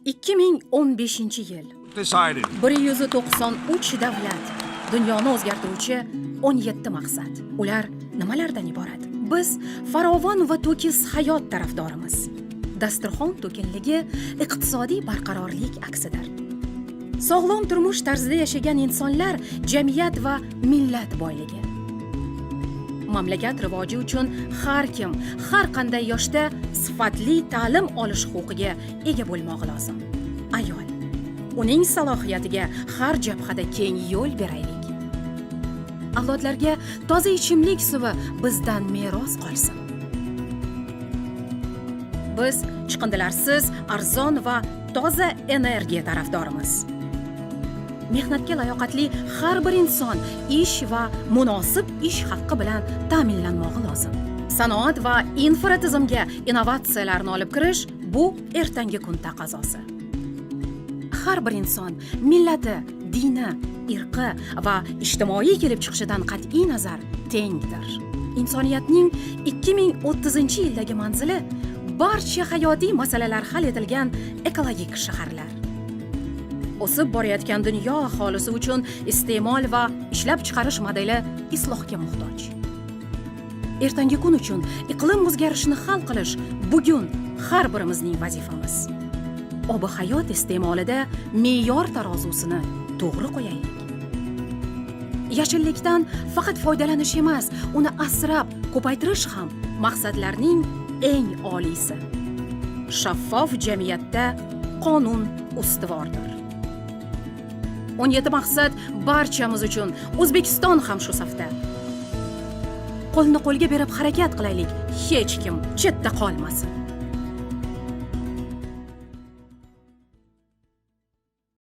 2015-yil. Decided. 193 davlat, dunyoni o'zgartiruvchi 17 maqsad. Ular nimalardan iborat? Biz farovon va to'kis hayot tarafdorimiz. Dasturxon to'kinligi iqtisodiy barqarorlik aksidir. Sog'lom turmush tarzida yashagan insonlar jamiyat va millat boyligi. Mamlakat rivoji uchun har kim har qanday yoshda sifatli ta'lim olish huquqiga ega bo'lmog'i lozim. Ayol, uning salohiyatiga har jabhada keng yo'l beraylik. Avlodlarga toza ichimlik suvi bizdan meros qolsin. Biz chiqindilarsiz, arzon va toza energiya tarafdorimiz. Mehnatga layoqatli har bir inson ish va munosib ish haqqi bilan ta'minlanmog'i lozim. Sanoat va infratizimga innovatsiyalarni olib kirish bu ertangi kun taqozosi. Har bir inson millati, dini, irqi va ijtimoiy kelib chiqishidan qat'iy nazar tengdir. Insoniyatning 2030-yildagi manzili barcha hayotiy masalalar hal etilgan ekologik shaharlar. O'sib borayotgan dunyo aholisi uchun iste'mol va ishlab chiqarish modeli islohga muhtoj. Ertangi kun uchun iqlim o'zgarishini hal qilish bugun har birimizning vazifamiz. Ob hayot iste'molida me'yor tarozusini to'g'ri qo'yaylik. Yashillikdan faqat foydalanish emas, uni asrab ko'paytirish ham maqsadlarning eng oliysi. Shaffof jamiyatda qonun ustuvordir. 17 maqsad barchamiz uchun. O'zbekiston ham shu safda. Qo'lni qo'lga berib harakat qilaylik, hech kim chetda qolmasin.